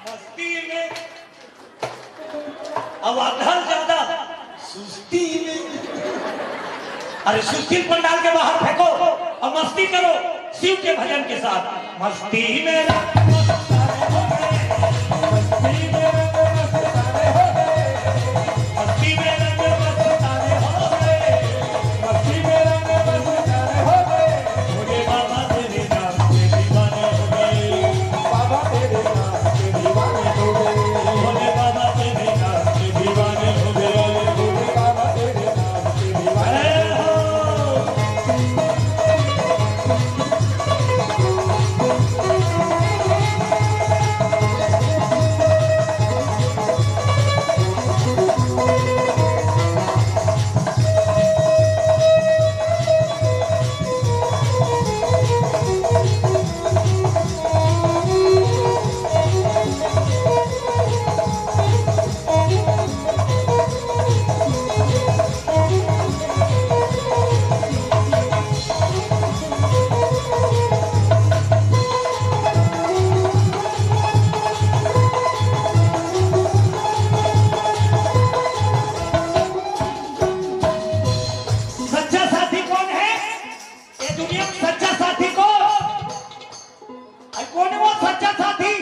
मस्ती में। अब आधा ज्यादा सुस्ती में। अरे सुस्ती पंडाल के बाहर फेंको और मस्ती करो शिव के भजन के साथ। मस्ती में रंग मस्ताने हो गए, मस्ती में रंग मस्ताने हो गए, मस्ती में रंग मस्ताने हो गए, मस्ती में रंग मस्ताने हो गए। भोले बाबा तेरे नाम के दीवाने हो गए, बाबा तेरे नाम के दीवाने हो गए, भोले बाबा तेरे नाम के दीवाने हो गए, भोले बाबा तेरे नाम के दीवाने हो गए। सच्चा साथी कौन है? ये दुनिया में सच्चा साथी कौन? अरे कौन है वो सच्चा साथी?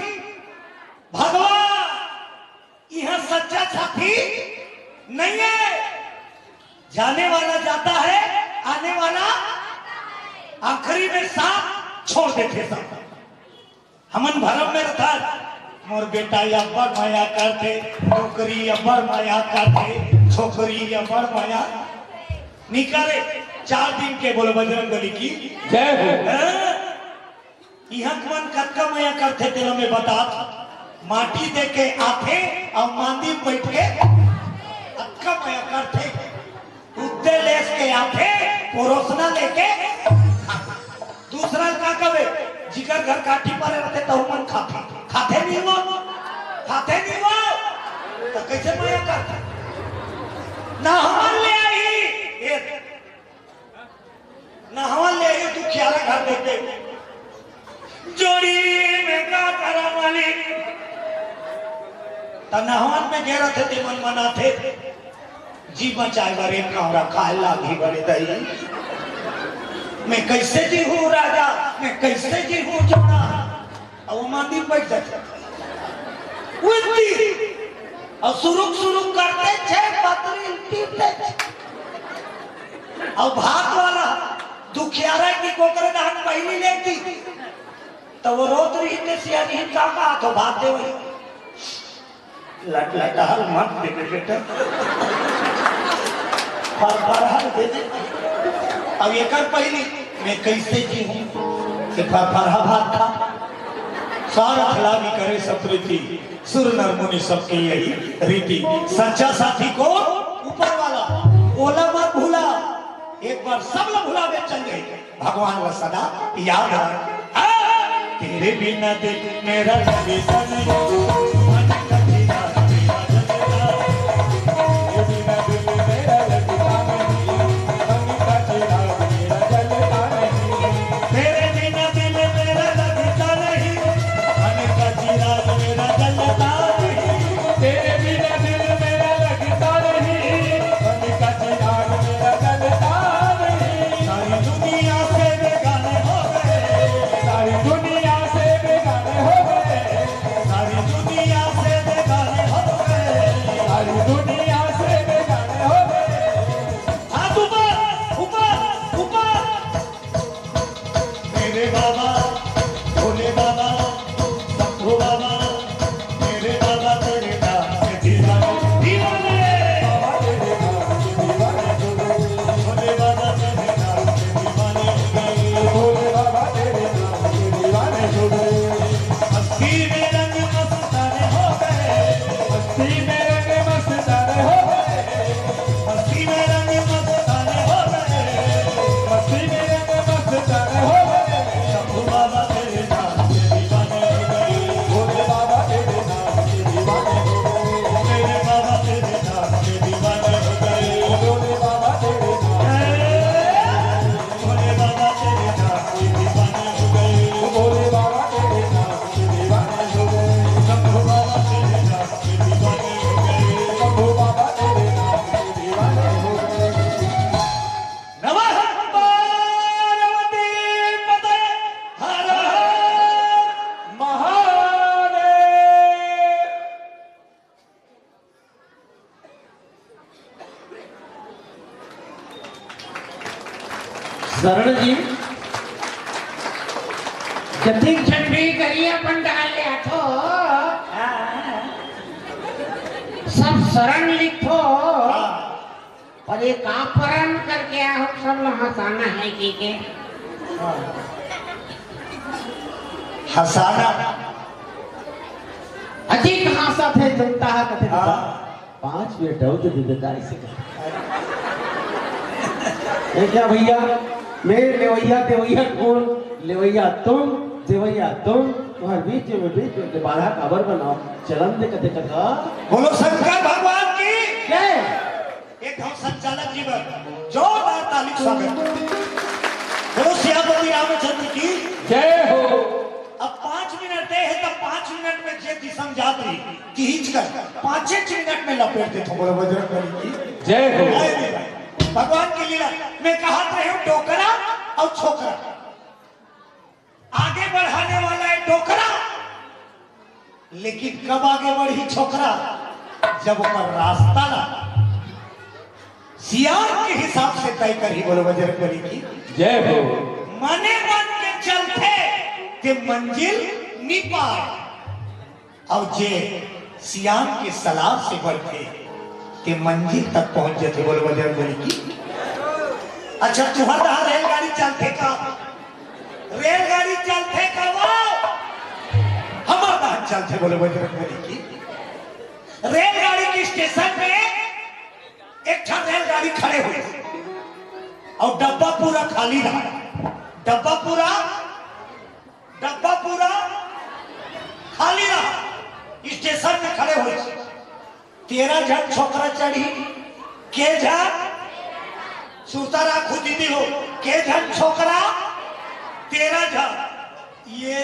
भगवान। यह सच्चा साथी नहीं है। जाने वाला जाता है, आने वाला आखिरी में साथ छोड़ देथे सब। हमन भरम में रथन, मोर बेटा अब्बड़ मया करथे, नौकरी अब्बड़ मया करथे, छोकरी अब्बड़ मया निकरे। चार दिन के बोलो बजरंग बली की जय हो। हाँ? इहाँ मन कतका मया करथे तेला मैं बतात। माटी दे के आथे अउ मांदी बइठ के अतका मया करथे। उत्ते लेस के आथे, परोसना लेके। दूसरा का कबे, जिकर घर काठी परे रथे, तहू मन खाथे। खाथे नहीं वो? खाथे नहीं वो? त कइसे मया करथे? ना हमन ले आही। ए, नहवन ले आइयो दुखियारा घर देख देख। जोड़ी में का करा मालिक? त नहवन में गे रथे ते मन मनाथे। जी बचाए बर एक कांवरा खाए लागी बड़े दई। मैं कैसे जी हूँ राजा, मैं कैसे जी हूँ जोड़ा। अब वो मांदी बैठ जाते। उल्टी। और सुरुक सुरुक करते छे पतरी उल्टी उठते छे। अउ भात वाला दुखियारा की कोकरे दहन पहिली लेती, त वो रोत रहिथे, सियारिहिन का कहा तो भात दे वही। लट लटहल मत दे दे बेटा, फरफरहल दे दे। अब एकर पहिली मैं कैसे जी हूँ कि फरफरहा भात खा। स्वार्थ लागी करे सब प्रीति, सुर नर मुनि सबके यही रीति। सच्चा साथी कौन? ऊपर वाला। ओला मत भूला, एक बार सब ला भुलावे चल जाए, भगवान ला सदा याद रख। हाँ, तेरे बिना दिल मेरा लगता नहीं, मन का तेरा, तेरा लगता। तेरे बिना दिल मेरा लगता नहीं, मन का तेरा, तेरा लगता नहीं। तेरे बिना दिल मेरा लगता नहीं, मन का चिराग मेरा जलता नहीं। तेरे बिना दिल मेरा लगता नहीं, मन का चिराग मेरा जलता नहीं। सारी शरण जी, जतिक झन भी करिया पंडाल ले आथो, सब शरण लिखो, पर ये का परन करके आहो, सब ला हंसाना है कि के? हंसाना। अधिक हंसत हे जनता ह कथे हाँ। पाँच मिनट अउ तो दे देता इसे। ये क्या भैया, मैं लेवैया देवैया कौन? लेवैया तुम, देवैया तुम, तुम्हारे बीच में बीच में बाधा काबर बनाओ? चलन दे कथे कथा। बोलो शंकर भगवान की। जय। एक हम संचालक जी बर जोरदार ताली स्वागत। बोलो सियापति रामचंद्र की। जय हो। अब पाँच मिनट दे हे, तब पाँच मिनट में जे दिसम जात रही, खींच कर पाँचे मिनट में लपेट देथो। बोलो बजरंग बली की। जय हो। जय देव। भगवान की लीला। मैं कहत रहे हूँ डोकरा अउ छोकरा, आगे बढ़ाने वाला है डोकरा, लेकिन कब आगे बढ़ही छोकरा? जब ओकर रास्ता ला सियान के हिसाब से तय करही। बोलो बजरंग बली की। जय हो। मने मन के चलथे ते मंजिल नी पाय, अउ जे सियान के सलाह से बढ़थे ते मंजिल तक पहुंच जथे। बोलो बजरंग बली की। अच्छा, तुहर डहर रेलगाड़ी चलथे का? रेलगाड़ी चलथे का वो? हमर डहर चलथे। बोलो बजरंग बली की। रेलगाड़ी के स्टेशन में एक ठन रेलगाड़ी खड़े होइस अउ डब्बा पूरा खाली रहा। डब्बा पूरा, डब्बा पूरा खाली रहा। स्टेशन में खड़े होइस। तेरह झन छोकरा चढ़ी, के झन? सुरता राखू दीदी हो, के झन छोकरा? तेरह झन। ये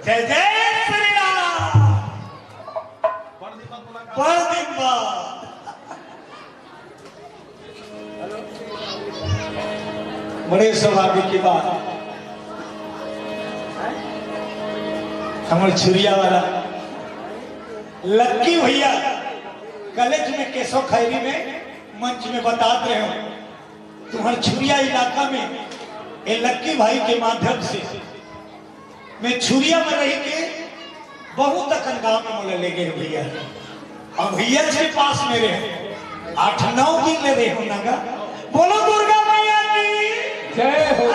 जय जय श्री राम। बड़ दिन बाद। बड़े सौभाग्य की बात। हमर छुरिया वाला लक्की भैया कॉलेज में केशव खैरी में मंच में बतात रहे हो, तुम्हर छुरिया इलाका में ए लक्की भाई के माध्यम से मैं छुरिया में रही के बहुत अकन गांव में मोला ले गए भैया। अब भैया के पास में रहे, आठ नौ दिन ले रहे हो नगा। बोलो दुर्गा मैया की। जय हो।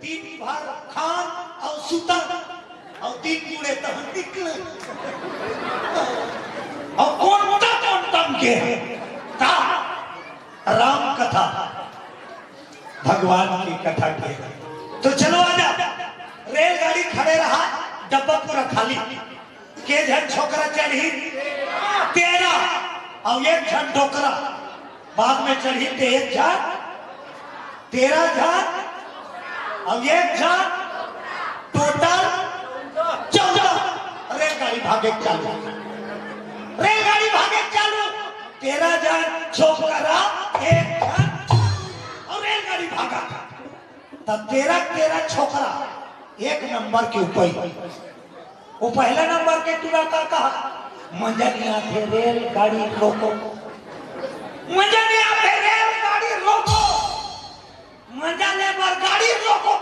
दिन भर खान अउ सुतन अउ दिन बुड़े तहन निकले। अउ कोन टा कोन टम के का राम कथा, भगवान की कथा के। तो चलो आजा, रेलगाड़ी खड़े रहा, डब्बा पूरा खाली। के झन छोकरा चढ़ी? तेरह। अउ एक झन डोकरा बाद में चढ़ी, ते एक झन, तेरह झन, अउ एक झन, टोटल चौदह। रेलगाड़ी भागे चालू, रेलगाड़ी भागे चालू। तेरह झन छोकरा, एक झन, अउ रेलगाड़ी भागा। त तेरह तेरह छोकरा एक नंबर के उपई। वो पहला नंबर के टूरा का कहा, मजा नहीं आते रेलगाड़ी रोको, मजा नहीं आते रेलगाड़ी रोको, मजा ले बर गाड़ी रोको।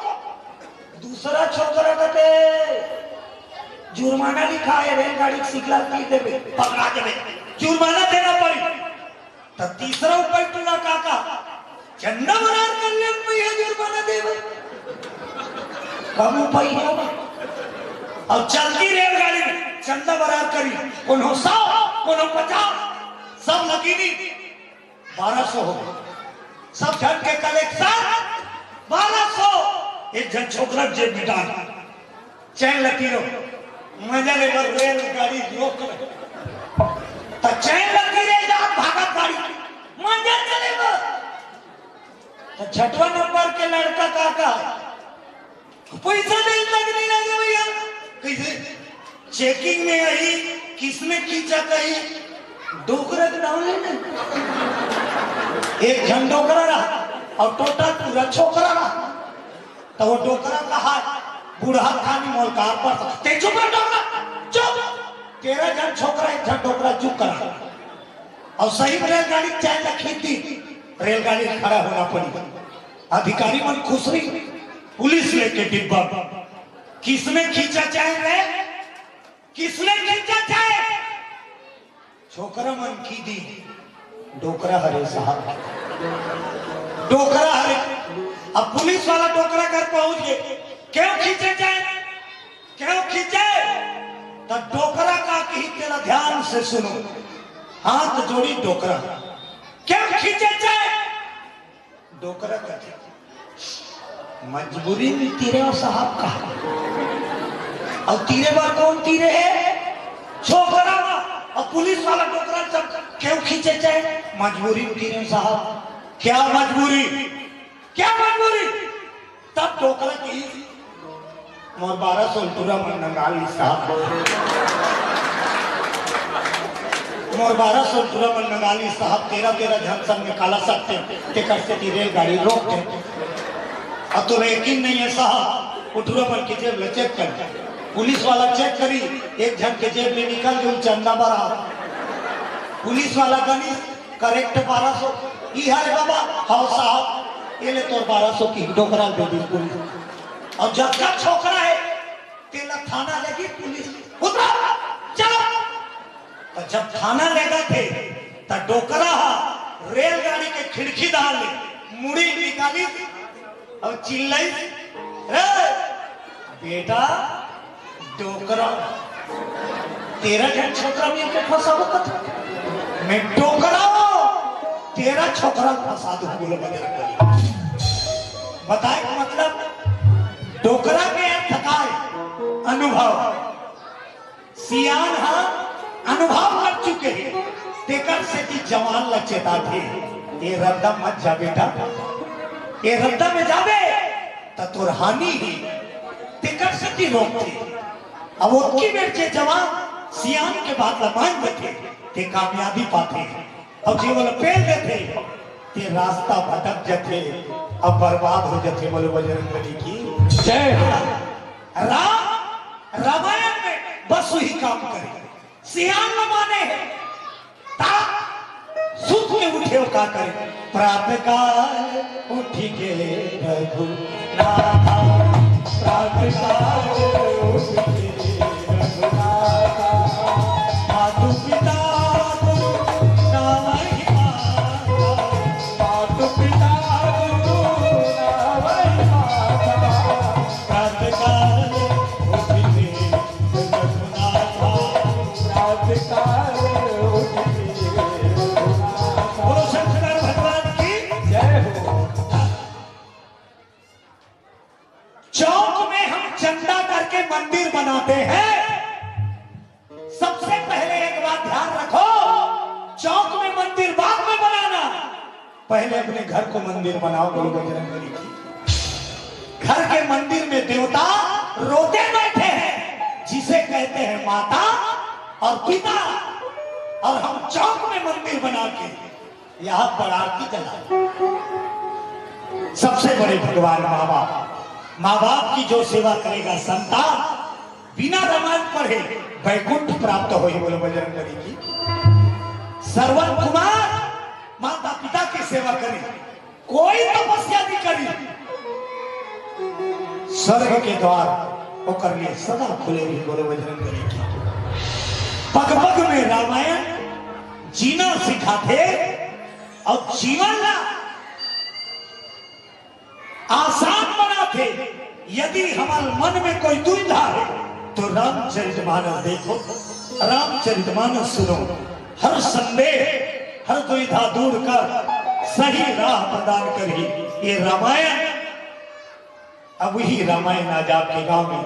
दूसरा छोकरा कहते, जुर्माना लिखा है, रेलगाड़ी के सिग्नल पीट देबे, पकड़ा देबे, जुर्माना देना पड़ी। त तीसरा उपई टूरा का कहा, चंदा बरार कर ले, भैया जुर्माना देबे। कम उपई है। अब चलती रेलगाड़ी में चंदा बरार करी, कोनो सौ, कोनो पचास, सब लकीनी बारह सौ हो गए। सब झन के कलेक्शन बारह सौ। एक झन छोकरा जेब में डाल, चैन लकीरो, मजा ले बर रेलगाड़ी रोक ले। त चैन लकीरे जात भागत गाड़ी, मजा चले बर। त छठवा नंबर के लड़का का कहा, पैसा दे तक नहीं लगे भैया। कैसे? चेकिंग में आई, किसने खींचा कहीं, डोकरा के नाम लेने। एक झन डोकरा रहा अउ टोटल पूरा छोकरा रहा। त वो डोकरा कहा, बूढ़ा खानी मोलकार पर, ते चुप रह डोकरा, चुप। तेरह झन छोकरा, एक झन डोकरा, चुप करा। अउ सही में रेलगाड़ी चैन ला खींच दी, रेलगाड़ी खड़ा होना पड़ी। अधिकारी मन खुसरी, पुलिस लेके डिब्बा। किसने खींचा चैन रे? किसने खींचा चैन? छोकरा मन कहि दिस, डोकरा हरे साहब, डोकरा हरे। अब पुलिस वाला डोकरा घर पहुंच गे, क्यों खींचे चैन, क्यों खींचे? त डोकरा का कही, तेला ध्यान से सुनो, हाथ जोड़ी डोकरा, क्यों खींचे चैन? डोकरा कथे, मजबूरी में तीरे हो साहब का। अउ तीरे बर कोन तीरे हे? छोकरा। अउ पुलिस वाला डोकरा जब क्यों खींचे चैन, मजबूरी में तीरे हो साहब। क्या मजबूरी? क्या मजबूरी? तब डोकरा कहिस, मोर बारह सौ टूरा मन नंगा लिस साहब। मोर बारह सौ टूरा मन नंगा लिस साहब, तेरह तेरह झन संग में काला सकथे, तेकर सेती रेलगाड़ी रोकथे। अब तोला यकीन नइ हे साहब, ओ टूरा मन के जेब ला चेक कर। पुलिस वाला चेक करिस, एक झन के जेब में निकल गे चंदा बरा। पुलिस वाला गनिस, करेक्ट बारह सौ। ई हरे बाबा? हव साहब। ए ले तोर बारह सौ कहि डोकरा ल दे दिस पुलिस। अउ जतका छोकरा हे, तेला थाना लेगिस पुलिस। उतरा, चलो। त जब थाना लेगथे, त डोकरा ह रेलगाड़ी के खिड़की डाहर ले मुड़ी निकालिस अउ चिल्लाइस, "रे बेटा, डोकरा, तेरह झन छोकरा मन के फंसाबो कथे। मैं डोकरा हूं, तेरह छोकरा ल फंसा दूं।" बोलो बजरंग बली। बताए के मतलब, डोकरा के अर्थ का हे? अनुभव। सियान ह अनुभव कर चुके हे, तेकर सेती जवान ल चेताथे, "ए रद्दा मत जा बेटा, ए रद्दा में जाबे त तोर हानि हे।" तेकर सेती रोकथे। अब ओतकी बेर जे जवान सियान के बात ल मान लेथे, ते कामयाबी पाथे। अउ जे ओला पेल देथे, ते रास्ता भटक जथे, अउ बर्बाद हो जथे। बोले बजरंग बली की जय हो। राम, रामायण में बस वही काम करे। सियान न माने हे, ता सुत के उठे, का करे? प्रातः काल उठ के रघुनाथा, प्रातः काल उठ के रघुनाथा, मातु पिता गुरु नावहि माथा, मातु पिता गुरु नावहि माथा, प्रातः काल उठ के रघुनाथा, प्रातः काल उठ के रघुनाथा। बोलो शंकर भगवान की जय हो। चौक में हम चंदा करके मंदिर बनाते हैं। सबसे पहले एक बात ध्यान रखो, चौक में मंदिर बाद में बनाना, पहले अपने घर को मंदिर बनाओ। बोलो बजरंग बली की। घर के मंदिर में देवता रोते बैठे हैं, जिसे कहते हैं माता और पिता, और हम चौक में मंदिर बना के यहाँ पर आरती चला। सबसे बड़े भगवान माँ बाप, माँ बाप की जो सेवा करेगा संतान, बिना रामायण पढ़े बैकुंठ प्राप्त होही। बोलो बजरंग बली की। श्रवण कुमार माता पिता की सेवा करी, कोई तपस्या नहीं करी, स्वर्ग के द्वार ओकर लिए सदा खुले रही। बोलो बजरंग बली की। पग पग में रामायण जीना सिखाथे अउ जीवन ला आसान बनाथे। यदि हमर मन में कोई दुविधा हे, तो रामचरितमानस देखो, रामचरितमानस सुनो। हर संदेह, हर दुविधा दूर कर, सही राह प्रदान करही। ये रामायण, अब वही रामायण आज आपके गांव में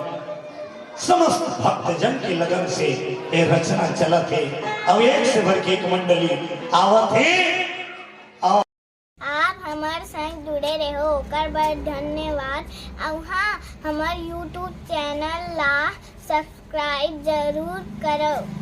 समस्त भक्तजन के लगन से ये रचना चलत हे। अब एक से बढ़ के एक मंडली आवत हे। आप हमर संग जुड़े रहो, ओकर बर धन्यवाद। अउ हाँ, हमर YouTube चैनल ला सब्सक्राइब जरूर करो।